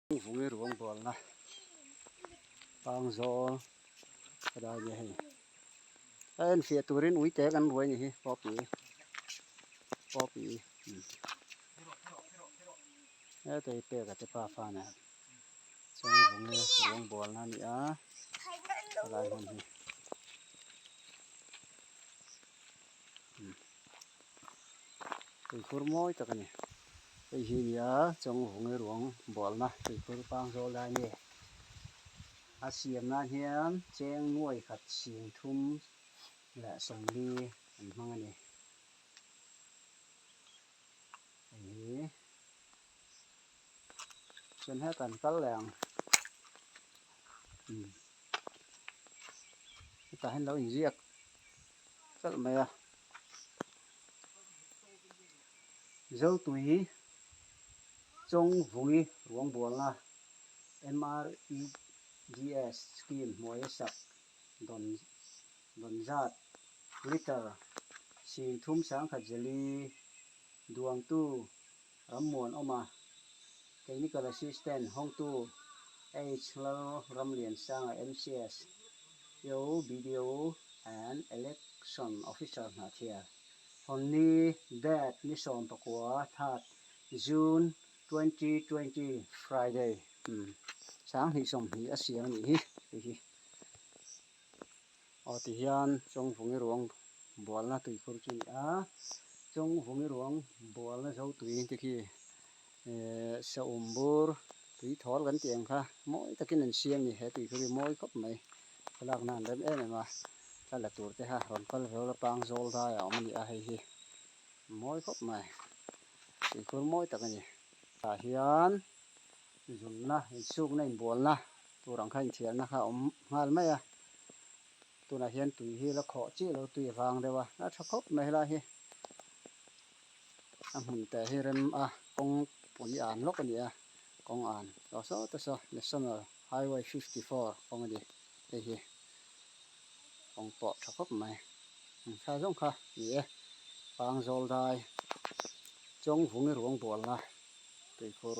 Vungi ruang bualna pangzawl a dai nia hei a enfiah turin ui te kan ruai ni hi pawpi pawpi hetei pek a te pa fa nen chuan vungi ruang bualna a ni a helai hmun hi tuikhur mawi tak a ni. Hei hi nia Chawngvungi ruang bualna tuikhur pang zawl lai a ni. A siam nan hian cheng nuai khat sing thum leh sawmli an hmang a ni. Hei hi chuan hetah an kal leh ang. Umm hetah hian lo inziak chalh mai a. Zotui Chawngvungi ruang bualna MREGS scheme hnuaia sak dawn dawn zat litre singthum sangkhat zeli duangtu Rammuanawma Technical Assistant hawngtu H Lalramliansanga MCS io BDO and Election Officer Hnahthial. Honni date ni 19 that June 2020 Friday 2020 a siam a nih hi hei hi aw ti hian Chawngvungi ruang bualna tuikhur chu a ni a Chawngvungi ruang bualna zo tui te khi ehh saum bur tui thawl kan tih ang kha mawi takin an siam a ni he tuikhur hi mawi khawp mai thlalak nan rem em em a. Thla la tur te kha rawn kal ve ula pang zawl dai a awm a ni a hei hi mawi khawp mai tuikhur mawi tak a ni. Tah hian zunna insukna inbualna tur ang kha inthiarna kha a awm nghal mai a tunah hian tui hi la khawh chiah lo tui a vang deuh a a tha khawp mai helai hi a hmun teh hi rem a kawng pui an lawk a ni a kawng an saw saw te saw national highway 54 kawng a ni hei hi. Kawng pawh tha khawp mai. Thla zawng kha ni e. Pangzawl dai Chawngvungi ruang bualna tuikhur.